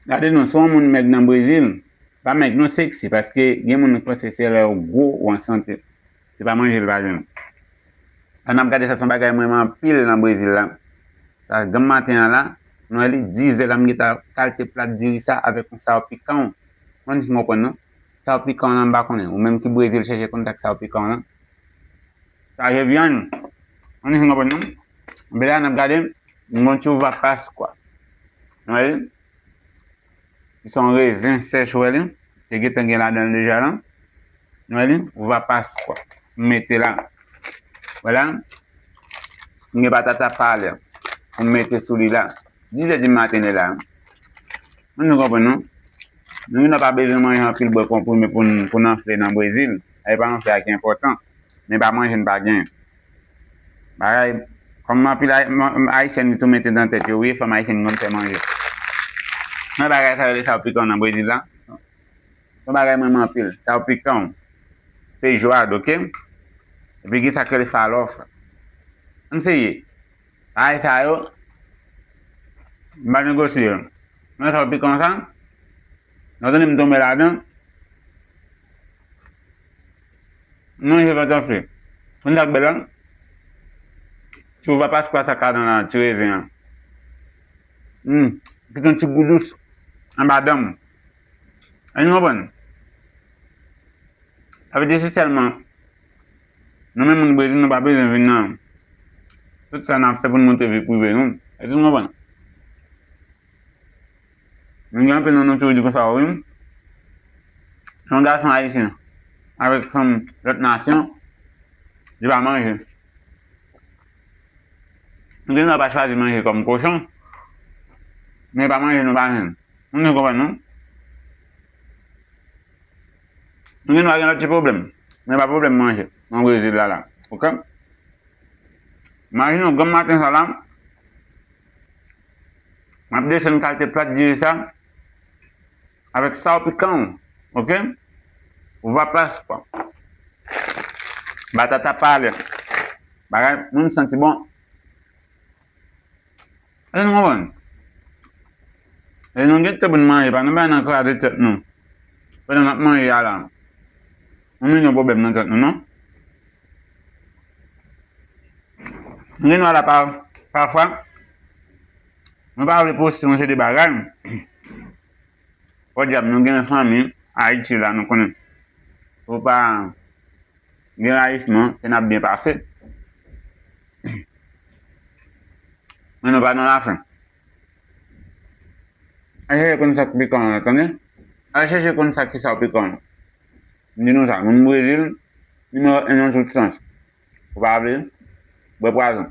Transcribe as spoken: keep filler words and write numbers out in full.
Gade non, si w yon moun mèg nan Brezil, pa mèg non, seksi, paske gen moun ki panse se lè w gwo ou an sante. Se pa manje l pa jwenn. Lè n ap gade sa, se yon bagay m renmen anpil nan Brezil la. Sa granm maten an la, nou wè li, dizè la, m gentan kalite plat diri sa avèk yon saw pikan. Mwen di m konprann non. Saw pikan la, m pa konnen. Ou menm ki Brezil, chèche konn sa k saw pikan la. Sa je vyann. Mwen di m konprann non. Epi la, n ap gade, m gon ti uva pascua. Nou wè li? Li se yon rezen sèch, ou wè li? Te gentan gen ladan l deja la. Nou wè li? Uva pascua. M mete la. Vwala. M gen batata palè pou m mete sou li la. Dizè di maten li la. Mwen nou konprann non. Nou, nou pa bezwen manje anpil bwè konprime pou n, pou n anfle nan Brezil. E pa anfle a ki enpòtan. Men pa manje n pa genyen. Bagay, kòm anpil Ay-, m-, m-, Ayisyen tou mete nan tèt yo, wi, fanm Ayisyen konn fè manje. Men bagay sa yo rele saw pikan nan Brezil la. Se yon bagay m renmen anpil. Saw pikan. Feijoada, oke? Epi gen sa k rele farofa. Ann seye. Bagay sa yo, m pa negosye yo. Men saw pikan sa, nan tande m tonbe ladan, manje vant anfle. Konn sa k bèl la? Ti uva pascua sa k ladan la, ti rezen an. Hmm, ki gen yon ti gou dous anba dan m. Èske nou konprann? Sa vle di esansyèlman, nou menm moun Brezil, nou pa bezwen vin nan tout sa n ap fè pou n montre vi prive nou. Èske nou konprann? Nou gen anpil nan nou toujou di konsa, wi. Yon gason ayisyen avèk fanm lòt nasyon, li pa manje. Nou gen dwa pa chwazi manje kòm kochon, men pa manje nou pa jwenn. Nou konprann non? Nou gen dwa gen lòt ti pwoblèm, men pa pwoblèm manje nan Brezil la la. Oke? Imajine w granm maten sa la, m ap desann kalite plat diri sa avèk saw pikan, oke? Uva pascua. Batata palè. Bagay, mwen m santi bon. Èske nou konprann? E nou gen tan pou n manje, pa nou bay nan kraze tèt nou. Pandan n ap manje a la. Nou menm gen pwoblèm nan tèt nou, non? Nou gen dwa la pa, pafwa, nou pa vle poste yon seri de bagay. Podyab, nou gen fanmi Ayiti la, nou konnen. Ou pa gen rayisman, ke n ap byen pase. Men nou pa nan lafen. Al chèche konn sa k pikan an, tande? Al chèche konn sa ki sa w pikan an. M di nou sa, moun Brezil, nimewo en nan tout sans. Ou pa vle bwè pwazon.